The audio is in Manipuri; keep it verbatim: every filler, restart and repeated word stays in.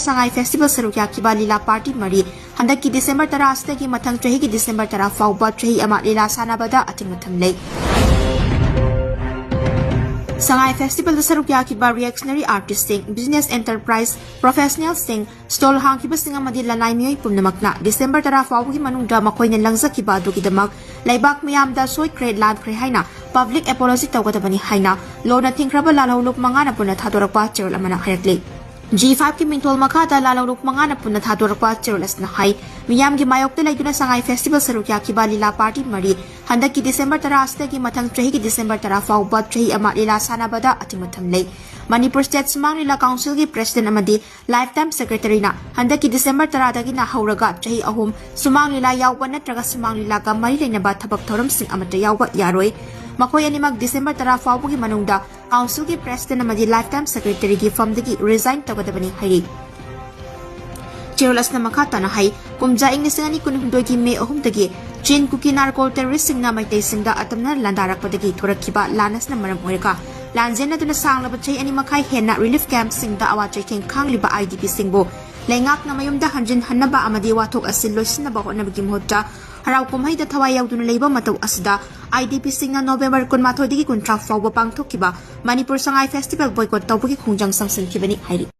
ꯁꯉꯥꯏ ꯐꯦꯁꯇꯤꯚꯦꯜ ꯁꯔꯨꯛ ꯌꯥꯈꯤꯕ ꯂꯤꯂꯥ ꯄꯥꯔꯇꯤ ꯃꯔꯤ ꯍꯟꯗꯛꯀꯤ ꯗꯤꯁꯦꯝꯕꯔ ꯇꯔꯥ ꯑꯁꯤꯗꯒꯤ ꯃꯊꯪ ꯆꯍꯤꯒꯤ ꯗꯤꯁꯦꯝꯕꯔ ꯇꯔꯥ ꯐꯥꯎꯕ ꯆꯍꯤ ꯑꯃ ꯂꯤꯂꯥ ꯁꯥꯟꯅꯕꯗ ꯑꯊꯤꯡꯕ ꯊꯝꯂꯦ꯫ ꯁꯉꯥꯏ ꯐꯦꯁꯇꯤꯚꯦꯜꯗ ꯁꯔꯨꯛ ꯌꯥꯈꯤꯕ ꯔꯤꯑꯦꯛꯁꯅꯔꯤ ꯑꯥꯔꯇꯤꯁꯁꯤꯡ, ꯕꯤꯖꯤꯅꯦꯁ ꯑꯦꯟꯇꯔꯄ꯭ꯔꯥꯏꯖ ꯄ꯭ꯔꯣꯐꯦꯁꯅꯦꯜꯁꯤꯡ, ꯁ꯭ꯇꯣꯜ ꯍꯥꯡꯈꯤꯕꯁꯤꯡ ꯑꯃꯗꯤ ꯂꯅꯥꯏ ꯃꯤꯑꯣꯏ ꯄꯨꯝꯅꯃꯛꯅ ꯗꯤꯁꯦꯝꯕꯔ ꯇꯔꯥ ꯐꯥꯎꯕꯒꯤ ꯃꯅꯨꯡꯗ ꯃꯈꯣꯏꯅ ꯂꯪꯖꯈꯤꯕ ꯑꯗꯨꯒꯤꯗꯃꯛ ꯂꯩꯕꯥꯛ ꯃꯤꯌꯥꯝꯗ ꯁꯣꯏꯈ꯭ꯔꯦ, ꯂꯥꯟꯈ꯭ꯔꯦ ꯍꯥꯏꯅ ꯄꯕ꯭ꯂꯤꯛ ꯑꯦꯄꯣꯂꯣꯖꯤ ꯇꯧꯒꯗꯕꯅꯤ ꯍꯥꯏꯅ ꯂꯣꯟꯅ ꯊꯤꯡꯈ꯭ꯔꯕ ꯂꯥꯜꯍꯧꯂꯨꯞ ꯃꯉꯥꯅ ꯄꯨꯟꯅ ꯊꯥꯗꯣꯔꯛꯄ ꯆꯦꯔꯣꯜ ꯑꯃꯅ ꯍꯥꯏꯔꯛꯂꯤ꯫ ꯖꯤ ꯐꯥꯏꯚꯀꯤ ꯃꯤꯡꯊꯣꯜ ꯃꯈꯥꯗ ꯂꯥꯜꯍꯧꯂꯨꯞ ꯃꯉꯥꯅ ꯄꯨꯟꯅ ꯊꯥꯗꯣꯔꯛꯄ ꯆꯦꯔꯣꯜ ꯑꯁꯤꯅ ꯍꯥꯏ, ꯃꯤꯌꯥꯝꯒꯤ ꯃꯥꯌꯣꯛꯇ ꯂꯩꯗꯨꯅ ꯁꯉꯥꯏ ꯐꯦꯁꯇꯤꯚꯦꯜ ꯁꯔꯨꯛ ꯌꯥꯈꯤꯕ ꯂꯤꯂꯥ ꯄꯥꯔꯇꯤ ꯃꯔꯤ ꯍꯟꯗꯛꯀꯤ ꯗꯤꯁꯦꯝꯕꯔ ꯇꯔꯥ ꯑꯁꯤꯗꯒꯤ ꯃꯊꯪ ꯆꯍꯤꯒꯤ ꯗꯤꯁꯦꯝꯕꯔ ꯇꯔꯥ ꯐꯥꯎꯕ ꯆꯍꯤ ꯑꯃ ꯂꯤꯂꯥ ꯁꯥꯟꯅꯕꯗ ꯑꯊꯤꯡꯕ ꯊꯝꯂꯦ꯫ ꯃꯅꯤꯄꯨꯔ ꯁ꯭ꯇꯦꯠ ꯁꯨꯃꯥꯡ ꯂꯤꯂꯥ ꯀꯥꯎꯟꯁꯤꯜꯒꯤ ꯄ꯭ꯔꯦꯁꯤꯗꯦꯟꯠ ꯑꯃꯗꯤ ꯂꯥꯏꯐ ꯇꯥꯏꯝ ꯁꯦꯀ꯭ꯔꯦꯇꯔꯤꯅ ꯍꯟꯗꯛꯀꯤ ꯗꯤꯁꯦꯝꯕꯔ ꯇꯔꯥꯗꯒꯤꯅ ꯍꯧꯔꯒ ꯆꯍꯤ ꯑꯍꯨꯝ ꯁꯨꯃꯥꯡ ꯂꯤꯂꯥ ꯌꯥꯎꯕ ꯅꯠꯇ꯭ꯔꯒ ꯁꯨꯃꯥꯡ ꯂꯤꯂꯥꯒ ꯃꯔꯤ ꯂꯩꯅꯕ ꯊꯕꯛ ꯊꯧꯔꯝꯁꯤꯡ ꯑꯃꯠꯇ ꯌꯥꯎꯕ ꯌꯥꯔꯣꯏ꯫ ꯃꯈꯣꯏ ꯑꯅꯤꯃꯛ ꯗꯤꯁꯦꯝꯕꯔ ꯇꯔꯥ ꯐꯥꯎꯕꯒꯤ ꯃꯅꯨꯡꯗ ꯀꯥꯎꯟꯁꯤꯜꯒꯤ ꯄ꯭ꯔꯦꯁꯤꯗꯦꯟꯠ ꯑꯃꯗꯤ ꯂꯥꯏꯐ ꯇꯥꯏꯝ ꯁꯦꯀ꯭ꯔꯦꯇꯔꯤꯒꯤ ꯐꯝꯗꯒꯤ ꯔꯤꯖꯥꯏꯟ ꯇꯧꯒꯗꯕꯅꯤ ꯍꯥꯏꯔꯤ꯫ ꯆꯦꯔꯣꯜ ꯑꯁꯤꯅ ꯃꯈꯥ ꯇꯥꯅ ꯍꯥꯏ, ꯀꯨꯝꯖꯥ ꯏꯪ ꯂꯤꯁꯤꯡ ꯑꯅꯤ ꯀꯨꯟꯍꯨꯝꯗꯣꯏꯒꯤ ꯃꯦ ꯑꯍꯨꯝꯗꯒꯤ ꯆꯤꯟ ꯀꯨꯀꯤ ꯅꯥꯔꯀꯣ ꯇꯦꯔꯣꯔꯤꯁꯁꯤꯡꯅ ꯃꯩꯇꯩꯁꯤꯡꯗ ꯑꯇꯝꯅꯅ ꯂꯥꯟꯗꯥꯔꯛꯄꯗꯒꯤ ꯊꯣꯔꯛꯈꯤꯕ ꯂꯥꯟ ꯑꯁꯤꯅ ꯃꯔꯝ ꯑꯣꯏꯔꯒ ꯂꯥꯟꯖꯦꯟꯅꯗꯨꯅ ꯁꯥꯡꯂꯕ ꯆꯍꯤ ꯑꯅꯤ ꯃꯈꯥꯏ ꯍꯦꯟꯅ ꯔꯤꯂꯤꯐ ꯀꯦꯝꯞꯁꯤꯡꯗ ꯑꯋꯥ ꯆꯩꯊꯦꯡ ꯈꯥꯡꯂꯤꯕ ꯑꯥꯏ ꯗꯤ ꯄꯤꯁꯤꯡꯕꯨ ꯂꯩꯉꯥꯛꯅ ꯃꯌꯨꯝꯗ ꯍꯟꯖꯤꯟꯍꯟꯅꯕ ꯑꯃꯗꯤ ꯋꯥꯊꯣꯛ ꯑꯁꯤ ꯂꯣꯏꯁꯤꯟꯅꯕ ꯍꯣꯠꯅꯕꯒꯤ ꯃꯍꯨꯠꯇ ꯍꯔꯥꯎ ꯀꯨꯝꯍꯩꯗ ꯊꯋꯥꯏ ꯌꯥꯎꯗꯨꯅ ꯂꯩꯕ ꯃꯇꯧ ꯑꯁꯤꯗ ꯑꯥꯏ ꯗꯤ ꯄꯤꯁꯤꯡꯅ ꯅꯣꯕꯦꯝꯕꯔ ꯀꯨꯟꯃꯥꯊꯣꯏꯗꯒꯤ ꯀꯨꯟꯊ꯭ꯔꯥ ꯐꯥꯎꯕ ꯄꯥꯡꯊꯣꯛꯈꯤꯕ ꯃꯅꯤꯄꯨꯔ ꯁꯉꯥꯏ ꯐꯦꯁꯇꯤꯚꯦꯜ ꯕꯣꯏꯀꯣꯠ ꯇꯧꯕꯒꯤ ꯈꯣꯡꯖꯪ ꯆꯪꯁꯤꯟꯈꯤꯕꯅꯤ ꯍꯥꯏꯔꯤ꯫